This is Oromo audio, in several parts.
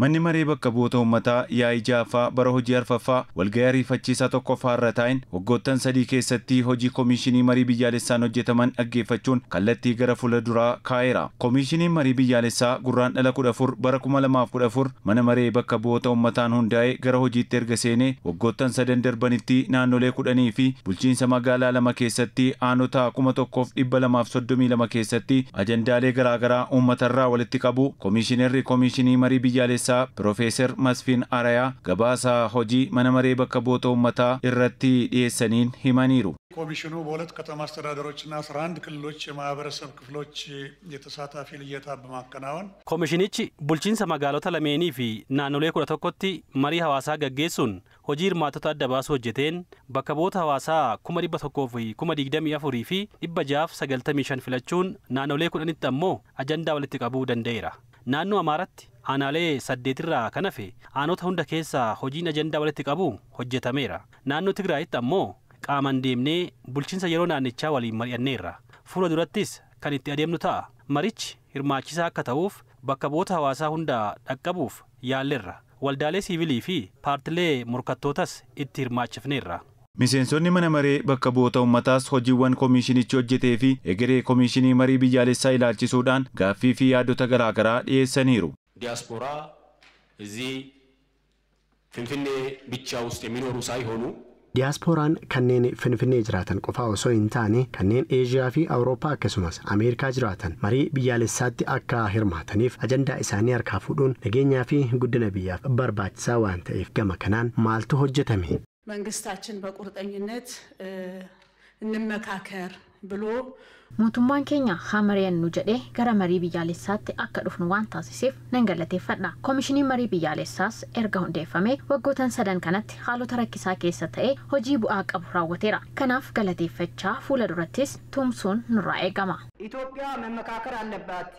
Manni maree bakka bu'oota uummataa yaa'ii ja'affaa bara hojii arfaffaa walga'ii ariifachiisaa tokkoffaa irra taa'een waggoottan 3 keessatti hojii Komiishinii Marii Biyyaalessaan hojjetaman dhaggeeffachuun kallattii gara fuula duraa kaa'eera. Komiishiniin Marii Biyyaalessaa Gurraandhala 14 bara 2014 mana maree bakka bu'oota uummataan hundaa'ee gara hojiitti erga seenee waggoottan sadan darbanitti naannolee 10 fi bulchiinsa magaalaa 2 keessatti aanota 1232 keessatti ajandaalee garaagaraa uummatarraa walitti qabu Komiishinerri Komiishinii Marii Biyyaalessaa Piroofeesar Masfiin Arayaa gabaasa hojii mana maree bakka bu'oota uummataa irratti dhiyeessaniin himaniiru. ኮሚሽኑ በሁለት ከተማ አስተዳደሮችና 11 ክልሎች የማህበረሰብ ክፍሎች የተሳታፊ ልየታ በማከናወን Koomishinichi bulchiinsa magaalota lameenii fi naannolee 11tti marii hawaasaa gaggeessuun hojii hirmaattota adda baasuu hojjeteen bakka bu'oota hawaasaa 124,695 filachuun naannolee 10tti ammoo ajandaa walitti qabuu danda'eera. Naannoo Amaaraatti aanaalee 8 irraa kan hafe aanota hunda keessaa hojiin ajandaa walitti qabu hojjetameera. Naannoo Tigraayitti ammoo qaamaan deemnee bulchiinsa yeroo naannichaa waliin mari'anneerra. Fuula durattis kan itti adeemnu ta'a. Marichi hirmaachisaa akka ta'uuf bakka bu'oota hawaasaa hunda dhaqqabuuf yaalleerra. Waldaalee siivilii fi paartilee morkattootas itti hirmaachifneerra. Miseensonni mana maree bakka bu'oota uummataas hojiiwwan komiishinichi hojjetee fi egeree Komiishinii Marii Biyyaalessaa ilaalchisuudhaan gaaffii fi yaadota garaagaraa dhiyeessaniiru. ዲያስፖራ እዚህ ፊንፊኔ ብቻ ውስጥ የሚኖሩ ሳይሆኑ Diyaaspooraan kanneen Finfinnee jiraatan qofaa osoo hin taane kanneen Eeshiyaa fi Awurooppaa akkasumas Ameerikaa jiraatan marii biyyaalessaatti akka hirmaataniif ajandaa isaanii harkaa fuudhuun nageenyaa fi guddina biyyaaf barbaachisaa waan ta'eef gama kanaan maaltu hojjetame? መንግስታችን በቁርጠኝነት እንመካከር ብሎ Mootummaan keenya haa mari'annu jedhee gara marii biyyaalessaatti akka dhufnu waan taasiseef nan galateeffadha. Koomishiniin marii biyyaalessaas erga hundeeffamee waggootan sadan kanatti haalota rakkisaa keessa ta'ee hojii bu'aa qabu raawwateera. Kanaaf galateeffachaa fuula durattis tumsuun nurraa eegama. ኢትዮጵያ መመካከር አለባት፣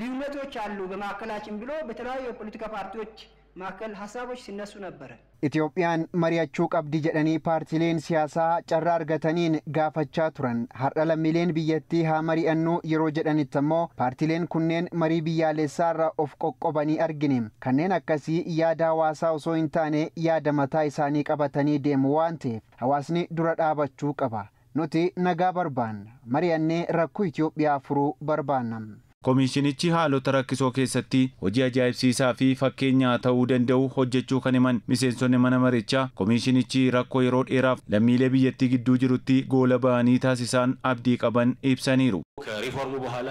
ልዩነቶች አሉ በመካከላችን ብሎ በተለያዩ የፖለቲካ ፓርቲዎች መካከል ሀሳቦች ሲነሱ ነበረ። Itoophiyaan mari'achuu qabdi jedhanii paartileen siyaasaa carraa argataniin gaafachaa turan. Har'a lammiileen biyyattii haa mari'annu yeroo jedhanitti ammoo paartileen kunneen marii biyyaalessaarra of qoqqobanii argine. Kanneen akkasii yaada hawaasaa osoo hin taane yaada mataa isaanii qabatanii deemu waan ta'eef hawaasni dura dhaabachuu qaba. Nuti nagaa barbaanna. Mari'annee rakkoo Itoophiyaa furuu barbaanna. Komiishinichi haalota rakkisoo keessatti hojii ajaa'ibsiisaa fi fakkeenya ta'uu danda'u hojjechuu kan himan miseensonni mana marichaa komiishinichi rakkoo yeroo dheeraaf lammiilee biyyattii gidduu jirutti goola ba'anii taasisaan abdii qaban ibsaniiru. ከሪፎርሙ በኋላ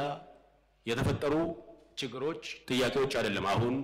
የተፈጠሩ ችግሮች ጥያቄዎች አይደለም። አሁን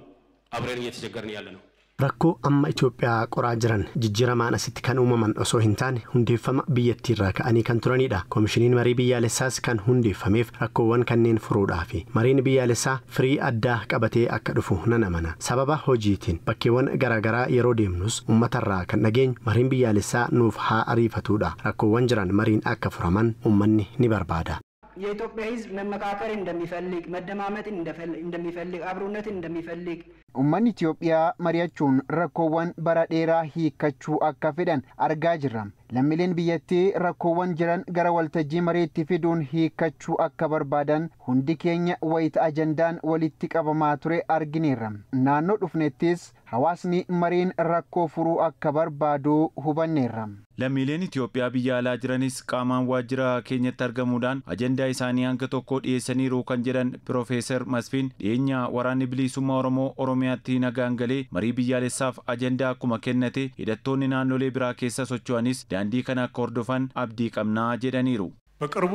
አብረን እየተቸገርን ያለ ነው። Rakkoo amma Itoophiyaa qoraa jiran jijjiiramaan asitti kan uumaman osoo hin taane hundeeffama biyyattiirraa ka'anii kan turanidha. Koomishiniin marii biyyaalessaas kan hundeeffameef rakkoowwan kanneen furuudhaafi. Mariin biyyaalessaa firii addaa qabatee akka dhufu nan amana. Sababa hojiitiin bakkeewwan garaagaraa yeroo deemnus uummatarraa kan dhageenyu mariin biyyaalessaa nuuf haa ariifatudha. Rakkoowwan jiran mariin akka furaman uummanni ni barbaada. የኢትዮጵያ ሕዝብ መመካከር እንደሚፈልግ፣ መደማመጥን እንደሚፈልግ፣ አብሮነትን እንደሚፈልግ Uummanni Itoophiyaa mari'achuun rakkoowwan bara dheeraa hiikkachuu akka fedhan argaa jirra. Lammiileen biyyattii rakkoowwan jiran gara waltajjii mariitti fiduun hiikkachuu akka barbaadan hundi keenya wayita ajandaan walitti qabamaa ture argineerra. Naannoo dhufnettis hawaasni mariin rakkoo furuu akka barbaadu hubanneerra. Lammiileen Itoophiyaa biyya alaa jiranis qaamaan waajjira keenyatti argamuudhaan ajandaa isaanii hanga tokko dhiyeessaniiru kan jedhan Piroofeesar Masfiin dhiyeenya waraanni bilisummaa Oromoo Oromiyaatti nagaan galee marii biyyaalessaaf ajandaa akkuma kennate hidhattoonni naannolee biraa keessa socho'anis daandii kana akka hordofan abdii qabnaa jedhaniiru. በቅርቡ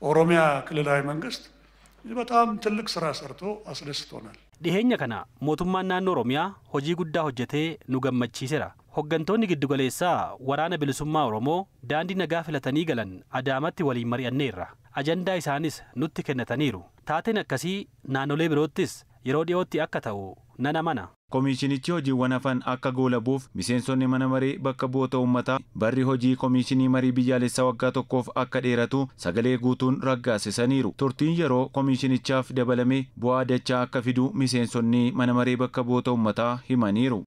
የኦሮሚያ ክልላዊ መንግስት በጣም ትልቅ ስራ ሰርቶ አስደስቶናል። Dhiheenya kana mootummaan naannoo Oromiyaa hojii guddaa hojjetee nu gammachiiseera. Hoggantoonni giddugaleessaa waraana bilisummaa Oromoo daandii nagaa filatanii galan Adaamatti waliin mari'anneerra. Ajandaa isaanis nutti kennataniiru. Taateen akkasii naannolee biroottis yeroo dhiyootti akka ta'u nan amana. Komiishinichi hojiiwwan hafan akka goolabuuf miseensonni mana maree bakka bu'oota uummataa barri hojii Komiishinii Marii Biyyaalessaa waggaa tokkoof akka dheeratu sagalee guutuun raggaasisaniiru. Turtiin yeroo komiishinichaaf dabalame bu'aa dachaa akka fidu miseensonni mana maree bakka bu'oota uummataa himaniiru.